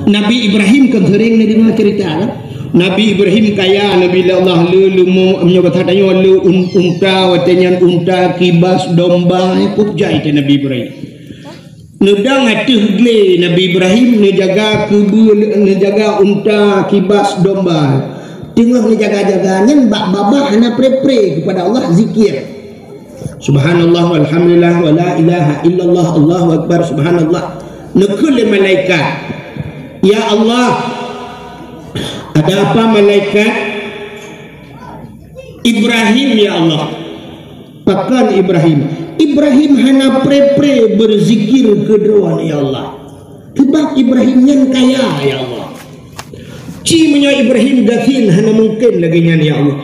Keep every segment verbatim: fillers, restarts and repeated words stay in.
Nabi Ibrahim kan sering neudeungoe cerita kan? Nabi Ibrahim kaya, Nabi Allah le leumo, meunyoe bahasa tanyoe le un-, unta, watée nyan unta, kibas, domba, eh, kok jai teuh Nabi Ibrahim. Neudong ateueh glé Nabi Ibrahim neujaga keubeue, neujaga unta, kibas, domba. Teungoh neujaga-jaga nyan bak babah hana pre-pre keupada Allah zikir. Subhanallah, walhamdulillah, wala ilaha illallah, Allahu akbar, subhanallah. Neukheun lé malaikat, "Ya Allah, ada apa malaikat?" "Ibrahim, ya Allah." "Pakon Ibrahim?" "Ibrahim hana pre-pre beuzikir keu Droe, ya Allah. Keubah Ibrahim nyan kaya, ya Allah. Ci meunyoe Ibrahim gasien hana mungken lagée nyan, ya Allah."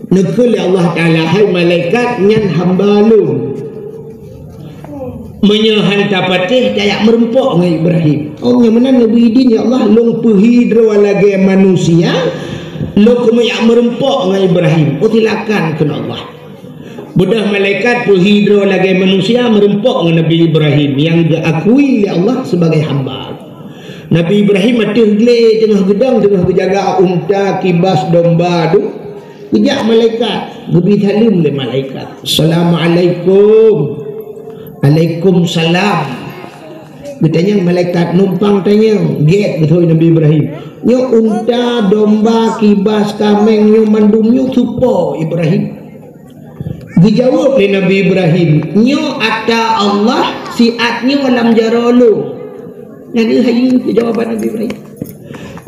Neukheun lé Allah Taala, "Hai malaikat, nyan hamba Lôn. Meunyoe hana tapatéh, tajak meurumpok ngon Ibrahim." Oh, nyang meunan neubri idin, "Ya Allah, Lôn peuhi droe lagée manusia, Lôn keumeujak meurumpok ngon Ibrahim." Oh, silakan, kheun Allah. Beudôh malaikat peuhi droe lagée manusia meurumpok ngon Nabi Ibrahim nyang geuakui lé Allah sibagai hamba. Nabi Ibrahim ateueh glé teungoh geudong, teungoh geujaga unta, kibas, domba tu. Geujak malaikat, geubi saleuem lé malaikat. "Assalamualaikum." "Alaikumsalam." Geutanyong malaikat, "Numpang tanyong." Gét beutôi Nabi Ibrahim. "Nyoe unta, domba, kibas, kaméng, nyoe mandum nyoe soe po Ibrahim?" Geujaweueb lé Nabi Ibrahim, "Nyoe ata Allah, siat nyoe lam jaroe Lôn." Nyan keuh hayeue keu jawaban Nabi Ibrahim.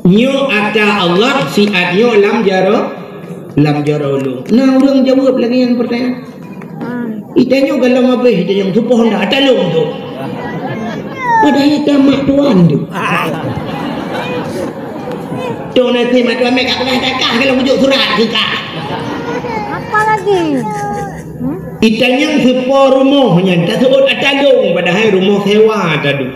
"Nyoe ata Allah, siat nyoe lam jaroe, lam jaroe Lôn." Na ureuëng jaweueb lagée nyan peurtanyaan. Itanyong galom abéh, itanyong soe po ndak, ata Lôn tu. Padahai ata mak tuan tu. Tu nanti mak tuan mek kat peugah takah kalau bujuk surat keu kah. Apa lagi? Itanyong soe po rumoh nyan, taseuôt ata Lôn, padahai rumoh sewa tadu.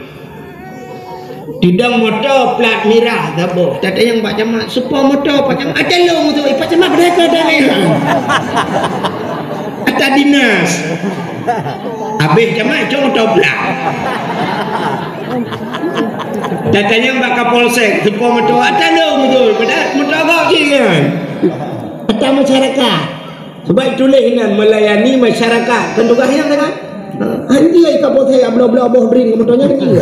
Teudong moto plat mirah saboh. Tatanyong bak camat, "Soe po moto, Pak Camat?" "Ata Lôn tu, eh, Pak Camat, padahai keu ata nyan. Ata dinas." Abéh camat, cok moto plat. Tatanyong bak Kapolsek, "Soe po moto?" "Ata Lôn tu, padahai moto agam cit kan." Ata masyarakat. Sebab tuléh inan melayani masyarakat. Kan tugaih nyan kan? Ha, anjing ai kapolsek bloe-bloe boh dring moto nyan anjing.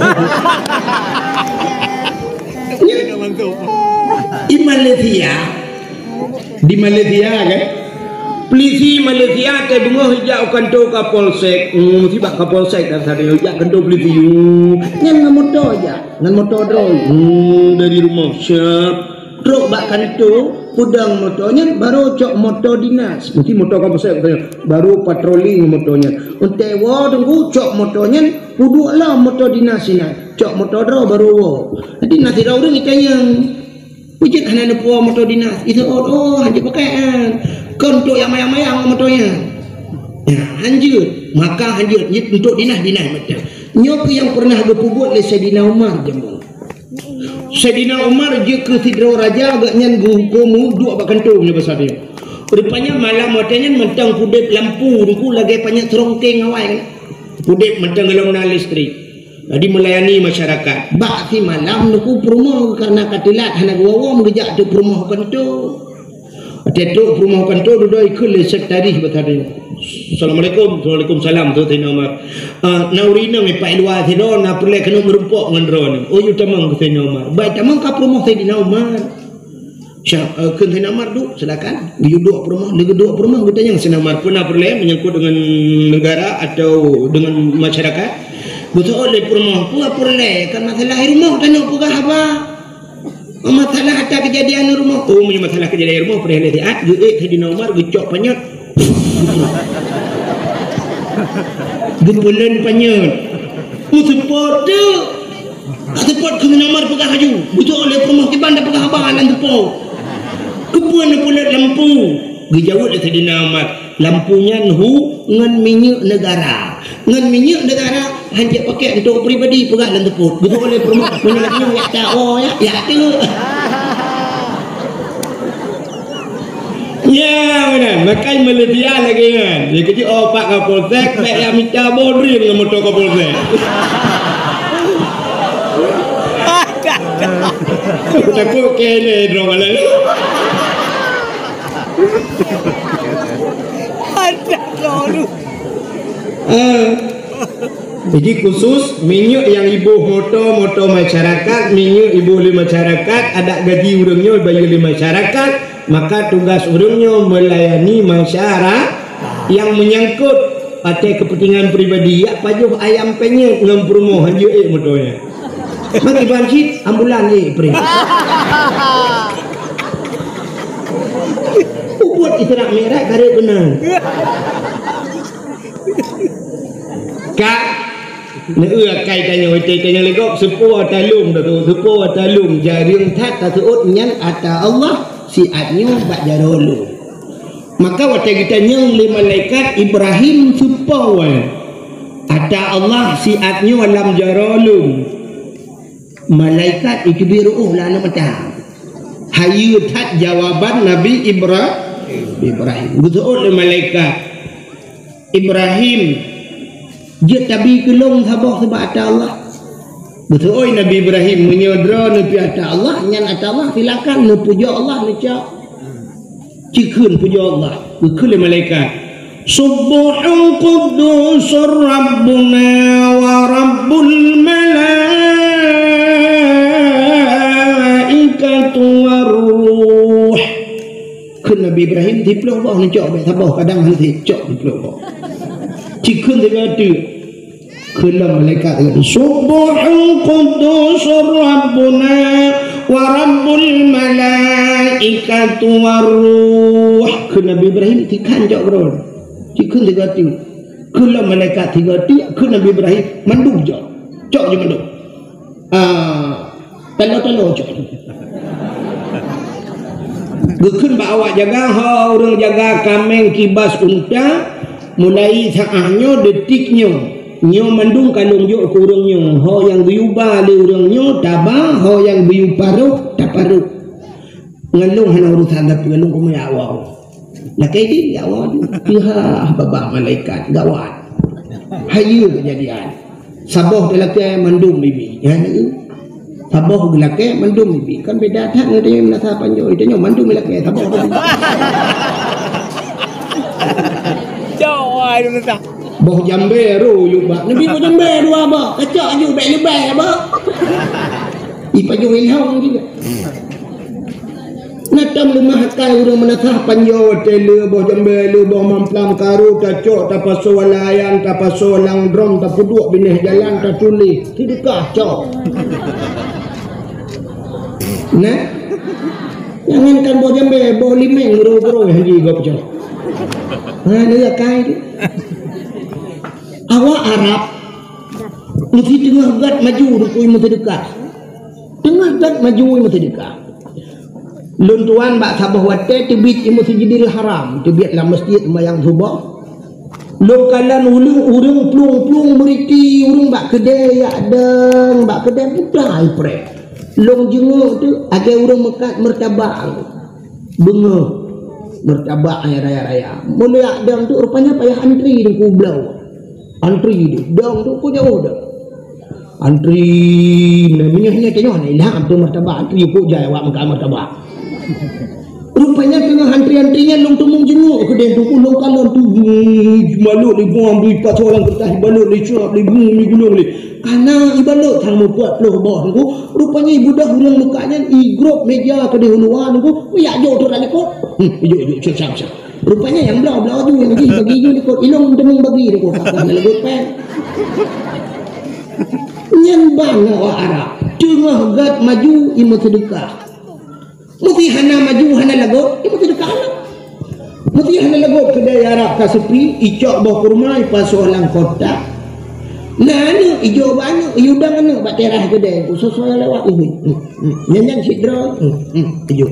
Di Malaysia, di Malaysia kan, polisi Malaysia teudeungoh ijak u kantor kapolsek, hmm, sibak kapolsek dan sadaya ijak kantor polisi, hmm, nyan ngon moto ijak, ngon moto droe, hmm, dari rumah siap. Trok bak kantor, peudong moto nyan, baru cok moto dinas. Mungkin moto kapolsek, baru patroli ngon moto nyan. Untée woe teungku cok moto nyan, peuduek lom moto dinas sinan. Cok moto droe baru woe. Jadi na sidroe ureuëng itanyong, "Peue jeuet hana neupuwoe moto dinas?" Iseuôt, "Oh, hanjeuet pakai an. Kon untuk nyang mayang-mayang moto nyan." Ya, hanjeuet. Maka hanjeuet. Nyoe untuk dinas, dinas mantong. Nyoe keuh nyang pernah geupeubuet lé Saidina Umar jameun. Saidina Umar jeuet keu sidroe raja, gobnyan geuhuköm duek bak kantô meunyoe basa nyoe. Rupanya malam watée nyan mantong peuudeb lampu teungku lagée panyöt seurongkeng awai kan. Peuudeb mantong golom na listrik. Jadi melayani masyarakat. Bak simalam teungku peurumoh kareuna ka teulat hana geuwoe-woe meugeujak teuk peurumoh kantô. Watée trok peurumoh kantô dudoe ikheun lé sekretaris bak tadi. "Assalamualaikum." "Waalaikumsalam," kheun Saidina Umar. "Ah, na ureuëng inong ipak i luwa sidroe na peureulée keuneuk meurumpok ngon droeneuh." "Oh, yue tamong," kheun Saidina Umar. Bak tamong ka peurumoh Saidina Umar. Sya-, eh, kheun Saidina Umar, "Duek, silakan." Geuyue duek peurumoh, lé geuduek peurumoh geutanyong Saidina Umar, "Peue na peureulée menyangkut dengan negara atau dengan masyarakat?" Geuseuôt lé peurumoh, "Peue peureulée, kan masalah rumoh tanyoe peugah haba." "Oh, masalah ata keujadian rumoh." "Oh, meunyoe masalah keujadian rumoh, peureulee lé siat, geuék Saidina Umar geucok panyöt." Geupeuleuen panyöt. "Oh, seupôt teuk." Seupôt kheun Saidina Umar peugah laju. Beutôi lé peurumoh kiban dan peugah haba lam seupôt. "Keupeue neupeuleuen lampu?" Geujaweueb lé Saidina Umar. Lampu nyan hu ngon minyeuk negara. Ngon minyeuk negara hanjeuet pakai untuk pribadi peugah lam seupôt. Geuteupeue lé peurumoh, meunyoe lagée nyoe yak tak, oh, yak, yak tu. Ya, beuna. Makai Malaysia lagée nyan. Jadi, oh, Pak Kapolsek, bék ya mita bodring ngon moto Kapolsek. Aku kene dong lah. Ada kau tu. Ah. Jadi khusus minyeuk nyang iboh moto, moto masyarakat, minyeuk iboh lé masyarakat, adak gaji ureuëng nyoe bayeue lé masyarakat, maka tugas ureuëng nyoe melayani masyarakat. Nyang menyangkut pakai kepentingan pribadi, yak pajoh ayam penyet ngon peurumoh hanjeuet ék moto nyan. Maki ban cit ambulan ék preh. Ubuet Isra Mi'raj karek beuna. Ka neueu akai tanyoe, watée tanyoe lé gob, seupôt ata lôn, seupôt ata lôn, jareueng that taseuôt nyan ata Allah, siat nyoe bak jaroe lôn. Maka watée geutanyong lé malaikat, Ibrahim seupôt ata Allah, siat nyoe lam jaroe lôn. Malaikat itu biru uh lana mata. Hayeue that jawaban Nabi Ibra-, Ibrahim. Geuseuôt lé malaikat, Ibrahim, jeuet tabi keu lôn saboh sibak ata Allah. Beutôi Nabi Ibrahim, meunyoe droe neupie ata Allah, nyan ata Allah, silakan neupujoe Allah, neucok. Cikheun pujoe Allah, geukheun lé malaikat, "Subbuhun quddusur Rabbuna wa Rabbul malaikatu war ruh." Kheun Nabi Ibrahim, "Siplôh boh neucok, bék saboh, kadang hana cok siplôh boh." Cikheun sigoe teuk. Kheun lom malaikat sigoe teuk, "Subbuhun quddusur Rabbuna wa Rabbul malaikatu war ruh." Kheun Nabi Ibrahim, "Sikan cok keudroe." Cikheun sigoe teuk. Kheun lom malaikat sigoe teuk, kheun Nabi Ibrahim, "Mandum cok. Cok jih mandum." Ah, talo-talo cok. Geukheun bak awak jaga, "Ho ureuëng jaga kaméng kibas unta, mulai saát nyoe, detik nyoe, nyoe mandum ka lôn jok keu ureuëng nyoe. Ho nyang geuyue ba lé ureuëng nyoe taba, ho nyang geuyue parôh taparôh. Ngon lôn hana urusan sapeue, lôn keumeung awak." Lakée jih awak tu pihak babah malaikat gawat. Hayeue keujadian. Saboh teulakée mandum bibi. Ya, saboh geulakée mandum bibi. Kan beda that ngon tanyoe meunasah panjoe. Tanyoe mandum lakée, saboh bibi. Jauh ai meunasah. Boh jambé ro yub bak. Nabi boh jambé dua bak. Kacok aju bék leubeh bak. Ipajoh ilham juga. Na tom leumah akai ureuëng meunasah panjoe, tée le boh jambé, le boh mamplam karu, tacok, tapasoe lam ayan, tapasoe lam drom, tapeuduek binéh jalan, tatuléh, "Seudeukah cok." Nah, jangankan boh jambé, boh limeng gurong-gurong haji gob cok. Nah, dia akai tu. Awak Arab meusti teungoh gét maju rukui meuseudeukah. Teungoh gét maju meuseudeukah. Lôn tuan bak saboh watée teubiet i Masjidil Haram, teubiet lam masjid seumayang suboh. Lôn kalon ureuëng, ureuëng plueng-plueng meuriti, ureuëng bak keudée yak dong, bak keudée muda ipreh. Lôn jenguk tu agai ureuëng meukat meurtabak. Beungoh meurtabak nyang raya-raya. Meunyoe yak dong tu rupanya payah antri di kubloe. Antri di dong tu ku jauh dah. Antri, nah, meunyoe nyoe tanyoe hana ilham tu martabak antri ku jai awak makan martabak. Rupanya teungoh antri-antri nyan lôn teumong jenguk keudeh tu ku lôn kalon tu, hmm, balot lé buang bui pasoe lam keureutah, balot lé cuab lé bu mi gulong lé. Kana ibalot sang meupat ploh boh tu, rupanya ibudah ureuëng meukat nyan igrop meja keudeh u luwa tu, yak jok tu rak likot. Hmm, ijok, ijok, cak, cak, cak. Rupanya nyang bloe-bloe ju nyang jih bagi ju likot, ilong teumong bagi likot, apa hana leugut pen. Nyan ban awak Arab, teungoh gét maju i meuseudeukah. Meusti hana maju, hana lagot, i meuseudeukah lah. Meusti hana lagot keudée Arab ka seupi, icok boh kurma, ipasoe lam kotak. Nah, aneuëk ijok bak aneuëk, iyudang aneuëk bak teras keudée, khusos lewat, uh, uh, uh. Nyan, nyan sidroe, uh, uh, ijok.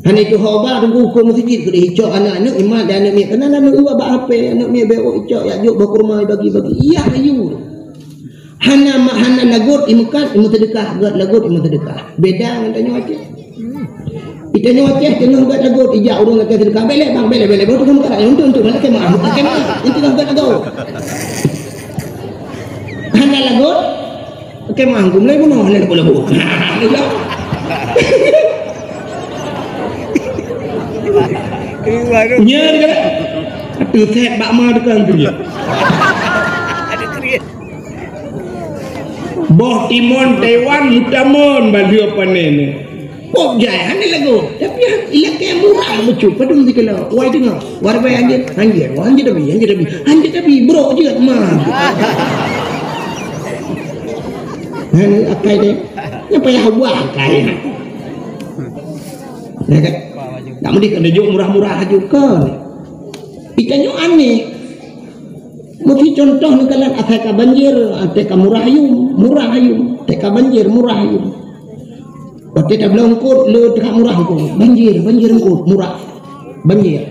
Hana itu hoba tunggu ukeue meuseujid keudeh icok aneuk-aneuk imat dan aneuk miet. Keunan aneuk iwa bak H P, aneuk miet beuh icok yak jok bak kurma bagi-bagi. Iya ayu. Hana ma-, hana lagot imeukat, imeuseudekah, gét lagot imeuseudekah. Beda ngon tanyoe Aceh. Di tanyoe Aceh teungoh gét lagot ijak ureueng lakée seudekah. Belek bang, belek, belek. Baru tukang karat. Untuk, untuk, lakée maaf. Lakée maaf. Itu kan gét lagot. Hana lagot. Oke, mah, gum lai bunoh, hana lagot-lagot. Ha, gitu. Nyan kan? Teusét bak ma tukang tu. Boh timon Taiwan mutamon bak lheueh panen. Pok jai, hana lagoe. Tapi ilakée murah bacut, padum sikilo. Wai teungoh. Wai bai hanjeuet, hanjeuet, wah, hanjeuet tapi, hanjeuet tapi. Hanjeuet tapi, brok jeuet ma. Hana akai deh. Nya payah ubah akai. Ya kan? Tak mesti kena jok murah-murah aja kan. Ikan nyoe aneh. Meuti contoh neukalon asai ka banjir, teuka murah yum, murah yum, teuka banjir, murah yum. Watée tabloe eungkot, le teuka murah eungkot. Banjir, banjir eungkot, murah. Banjir.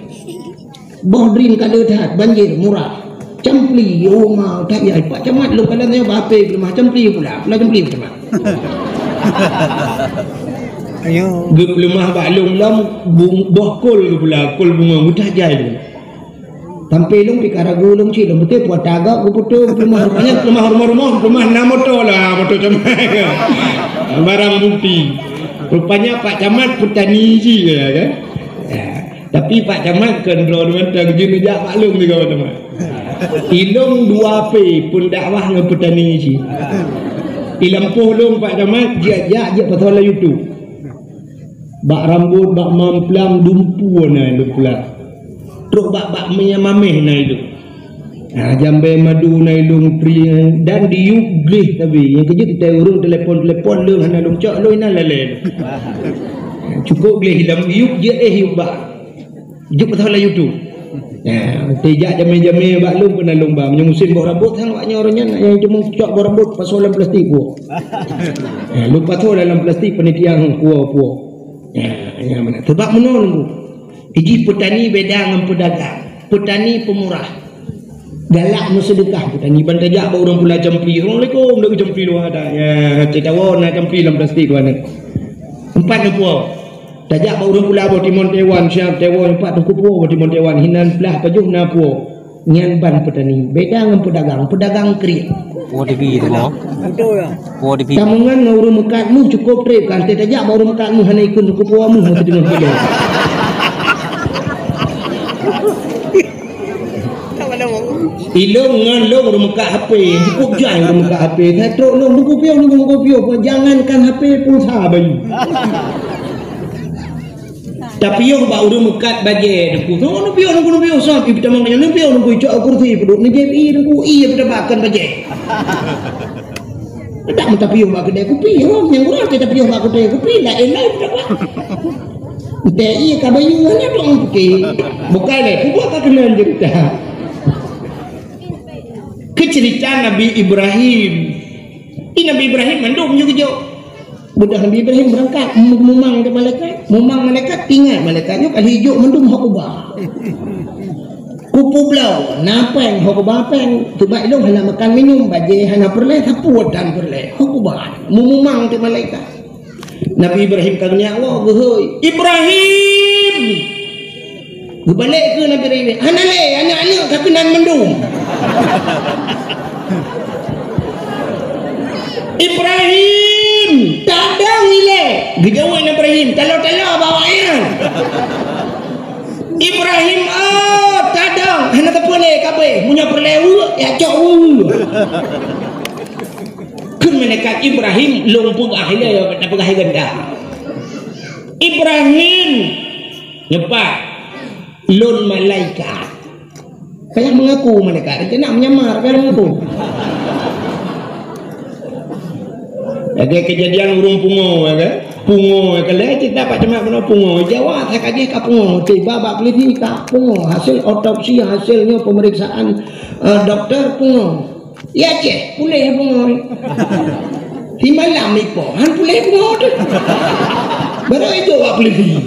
Boh drin ka le that, banjir, murah. Campli, oh ma, that ya, Pak Camat lôn kalon nyoe bah H P peuleumah campli pula, pula campli peuleumah. Ayo. Geupeuleumah bak lôn lom, bung-, boh kol geupula, kol bungong, mudah jai lôn. Sampai lôn pih ka ragu lôn cit, lôn beutôi puasa gak geuputoh peuleumah, rupanya peuleumah rumoh-rumoh, peuleumah na moto lah, moto Camat. Barang bukti. Rupanya Pak Camat peutani jih, ya kan? Ya. Tapi Pak Camat kon droe mantong jeuet neujak maklum sigoe Pak Camat. Ilôn dua P peudakwah ngon peutani jih. Ilampôh lôn Pak Camat, jijak-jak jeuet pasoe lam YouTube. Bak rambot, bak mamplam, dumpu na ilôn pula. Trok bak, bak minyeuk mamèh na ilôn. Ha, jambai madu na ilôn pri, dan di yup gleh sabe. Nyang keujeuet teutai ureueng telepon-telepon lôn hana lôn cok, lôn inan lalè. Cukôp gleh lam yup jeuet éh yup bak. Jok pasoe lam YouTube. Ya, tijak jamé-jamé bak lôn peunan lôn ba. Meunyoe musém boh rambot sang wak nyoe nyan, nyang cuma cok boh rambot pasoe lam plastik puwoe. Ya, lôn pasoe dalam plastik panitia ngon puwoe-puwoe. Ya, ya mana. Sebab meunoe nunggu. Iji peutani beda ngon peudagang. Peutani peumurah. Galak meuseudeukah peutani ban tajak bak ureueng pula campli. Assalamualaikum, dak campli luwa dah. Ya, titawa na campli lam plastik luwa ni. Empat neupuwoe. Tajak bak ureueng pula boh timon Taiwan, siap Taiwan, empat teukupuwoe boh timon Taiwan, hinan plah pajoh na puwoe. Nyan ban peutani, beda ngon peudagang, peudagang kriet. Puwoe dibi tu boh. Betul ya. Puwoe dibi. Tamungan ngon ureueng meukat mu cukôp trép kan, tajak bak ureueng meukat mu hana ikheun teukupuwoe mu meusidroe kilo. Ilôn ngon lôn ureueng meukat H P, cukôp jai ureueng meukat H P. Saya trok lôn, teukupiôh, teukupiôh, jangankan H P, pulsa bayu. Tapiôh bak ureueng meukat bajèe, Teungku. Soe neupiôh, Teungku, neupiôh, soe? Ié peutamong nyan neupiôh, Teungku, icok u kursi, peuduek neujép ié, Teungku, ié peutabakkan bajèe. Dak meutapiôh bak keudè kupi, oh, nyang gura teuh tapiôh bak keudè kupi, laén-laén peutabak. Entah ié ka bayeue, hana dong pike. Bukai lé, kubuat ka keunan cerita. Keu cerita Nabi Ibrahim. Di Nabi Ibrahim mandum ju geujok. Beudôh Nabi Ibrahim beurangkat, mu-, mumang di malaikat. Mumang malaikat, ingat malaikat nyoe ka lheueh jok mandum hok uba. Kupeubloe, na péng, hok uba péng. Teuma ilôn hana makan minum, bajèe hana peureulèe, sapeue tan peureulèe. Hok uba, mumumang di malaikat. Nabi Ibrahim ka geunyak woe, geuhôi, "Ibrahim!" Geubalek keu Nabi Ibrahim, "Hana lé, aneuk-aneuk ka keunan mandum." "Ibrahim, tadong ilée!" Geujaweueb Nabi Ibrahim, "Taloe-taloe bak awaknyan." "Ibrahim, oh, tadong!" "Hana teupeu lé kabeh, meunyoe peureulée weuek, ya cok weuek." Kheun malaikat Ibrahim, lôn peugah ilée, na peugah ganda. "Ibrahim, nyoe pat, lôn malaikat." Payah mengaku malaikat, dia nak menyamar, payah mengaku. Lagée kejadian ureuëng pungo, ya kan? Pungo, ya kan? Lé cerita Pak Camat pungo. Jawa, saya kaji ka pungo. Tiba bak polisi ka pungo. Hasil otopsi, hasilnya pemeriksaan, eh, doktor pungo. Ya ceh, puléh bungôi. Di malam ipo, han puléh bungôi tu. Baru itu awak polisi.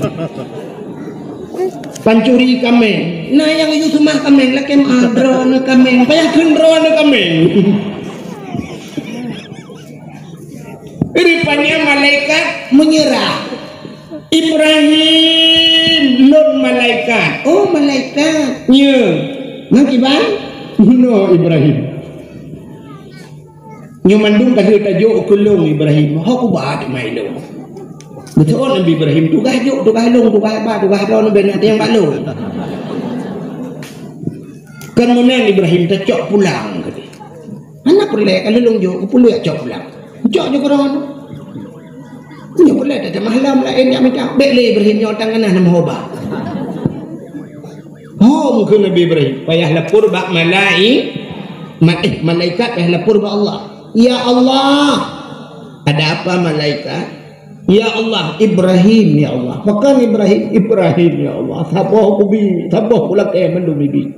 Pancuri kameng. Nah, yang itu semah kameng, lagi mah droeneuh kameng. Payah kheun droeneuh kameng. Rupanya malaikat menyerah. "Ibrahim, lôn malaikat." "Oh, malaikat." "Nyo, meukiban?" "Bunoe Ibrahim. Nyoe mandum ka lheueh tajok keu lôn Ibrahim. Ho kubat mai lôn." Beutôi Nabi Ibrahim tugaih jok, tugaih lông, tugaih ba, tugaih droe, bèk na teunyang bak lông. Kan meunan Ibrahim tacok pulang, kata. Hana peureulèe ka lôn jok, peue lôn cok pulang. Cok jok keu droe. Nyoe peureulèe tatamah lom laén jak mita. Bèk lé Ibrahim nyoe tangan na meuhoba. Hom keu Nabi Ibrahim, payah lapor bak malai-, ma-, eh, malaikat payah lapor bak Allah. Ya Allah, ada apa malaikat? Ya Allah, Ibrahim, ya Allah. Pakon Ibrahim? Ibrahim, ya Allah. Saboh kubi, saboh kulakèe mandum ibi.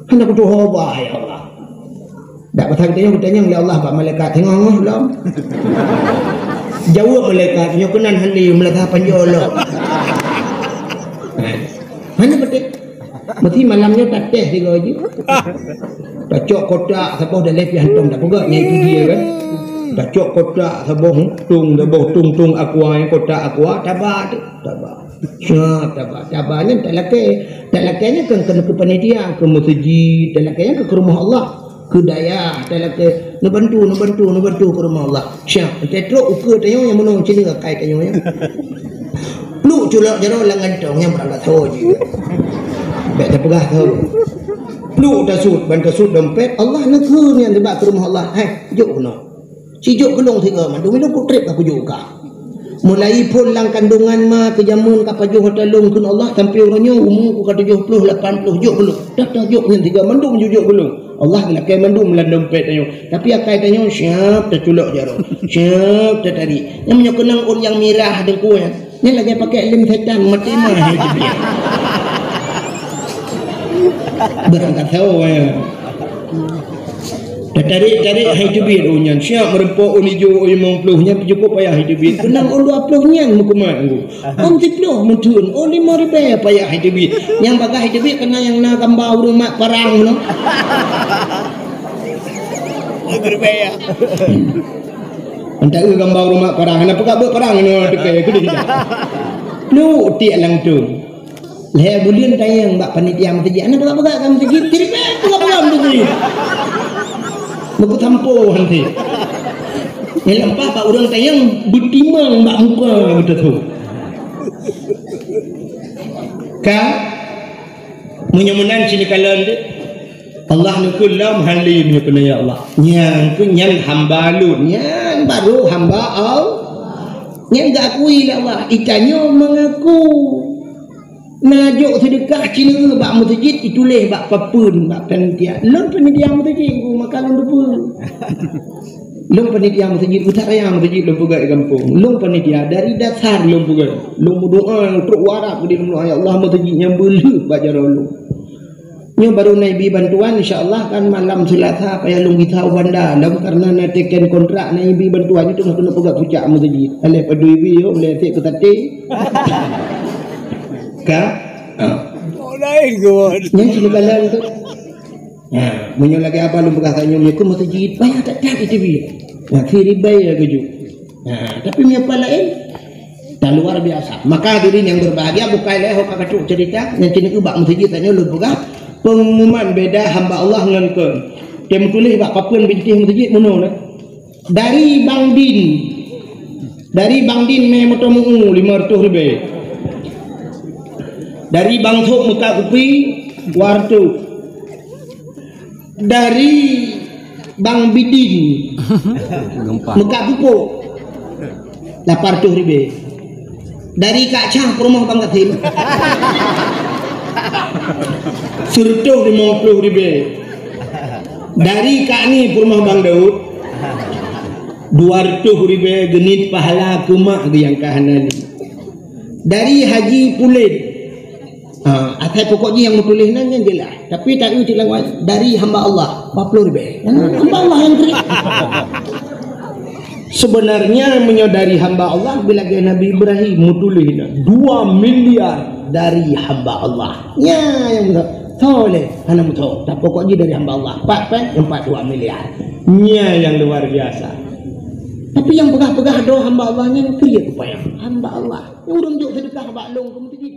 Hana kutuho bah, ya Allah. Dak pasal geutanyoe, geutanyoe lé Allah bak malaikat, teungoh-ngoh lom. Jaweueb malaikat, nyoe keunan hana meulata panjoe lom. Hana patéh. Meusti malam nyoe tatéh sigoe jih. Tacok kotak saboh daleh pih hantom tapeugah, nyan itu dia kan. Tacok kotak saboh tung, saboh tung, tung aqua, kotak aqua, taba tu, taba. Siap, taba. Taba nyan talakèe. Talakèe nyan kan keu panitia, keu meuseujid, talakèe nyan keu rumoh Allah. Keu dayah, talakèe, neubantu, neubantu, neubantu keu rumoh Allah. Siap, teutrok ukeue tanyoe nyang meunoe cit nyoe akai tanyoe nyan. Pluek culok jaroe lam gantong nyang beurangkat ho jih. Bèk tapeugah ho. Pluek tasut, ban tasut dompet, Allah neukheun nyan nibak keu rumoh Allah. Hai, jok keunoe. Sijok keu lôn sigoe mandum, ilôn kutrép ka kujok kah. Mulai phôn lam kandungan ma keu jameun ka pajoh ata lôn kheun Allah, sampoe uroe nyoe umu ku ka tujoh ploh, lapan ploh, jok keu lôn. Dah tajok nyan sigoe mandum jijok keu lôn. Allah geulakèe mandum lam dompet tanyoe. Tapi akai tanyoe siap taculok jaroe. Siap tatarik. Nyan meunyoe keunong ôn nyang mirah deungku nyan. Nyan lagèe pakèk lem setan, maté mah hai Jibril. Beurangkat sawoe. Tatarik-tarik hai Jibril, oh nyan siap meureumpok ôn ijo, ôn limong ploh, nyan pih cukôp payah hai Jibril. Keunong ôn dua ploh nyan meukumat ngon. Ôn siploh meutheun, ôn limong ribèe payah hai Jibril. Nyang bagaih hai Jibril keunan nyang na gamba ureueng mat parang nyoe. Limong ribèe ya. Entah eu gamba ureueng mat parang, hana peugah beuet parang nyoe teuka keudeh. Pluek tiek langsung. Lhèe buleuen tanyong bak panitia meuseujid, "Hana peugah-peugah ka meuseujid?" Ceurita peugah-peugah meuseujid. Meukusampoe hanté. Nyang leupah bak ureueng tanyong beutimang bak muka beutôi. Ka? Meunyoe meunan sini kalon deh. Allah neukheun lom Halim nyoe keunan ya Allah. Nyan keuh nyan hamba lôn, nyan baru hamba Allah. Nyan geuakui lé Allah. Itanyoe meungaku. Na jok seudeukah cineue bak meuseujid, ituléh bak papeuen, bak panitia. Lôn panitia meuseujid, maka lôn teupeue. Lôn panitia meuseujid, utak raya meuseujid lôn peugah di gampông. Lôn panitia dari dasar lôn peugah. Lôn meudoa, trok u Arab di lôn, "Ya Allah, meuseujid nyang beuleuh bak jaroe lôn." Nyoe baru na ibi bantuan, insya Allah kan malam Seulasa payah lôn gisa u Banda. Lom karena na teken kontrak na ibi bantuan, nyoe teungoh keuneuk peugah pucak meuseujid. Aléh padum ibi, yo, aléh sek keu saté. Ka? Ha. Oh, laén ke, Wan? Nyan sinoe kalon tu. Ha, meunyoe lagèe abah lôn peugah tanyoe, nyoe keuh meuseujid, payah that-that iteubiet. Ha, siribèe lagèe jih. Ha, tapi meunyoe pat laén, dah luar biasa. Maka hadirin yang berbahagia, bukai lé ho ka katrok cerita, nyang keuneuk bak meuseujid tanyoe lôn peugah, pengumuman beda hamba Allah ngon kon. Tem tuléh bak papeuen bintéh meuseujid meunoe. Dari Bang Din. Dari Bang Din mé moto meu-u lima ratus ribèe. Dari Bang Sop meukat kupi dua ratus. Dari Bang Bidin meukat pupuk lapan ratus ribèe. Dari Kak Chah peurumoh Bang Kasim, seratus lima puluh ribèe. Dari Kak Ni peurumoh Bang Daud, dua ratus ribèe geuniet pahala keu mak geuh nyang ka hana li. Dari Haji Pulet, ha, asai pokok jih nyang meutuléh nan nyan jeulaih. Tapi tak eu cit lam, dari hamba Allah, empat puluh ribèe. Hamba Allah nyang kriet. Sebenarnya meunyoe dari hamba Allah, bila lagèe Nabi Ibrahim meutuléh na dua miliar dari hamba Allah. Nya nyang meutuléh. Tho lé, hana meutuléh. Tapi pokok jih dari hamba Allah. Pat pèng, empat dua miliar. Nya nyang luar biasa. Tapi nyang peugah-peugah droe hamba Allah nyan kriet rupanya. Hamba Allah. Ureueng jok seudeukah bak lông keu meuseujid.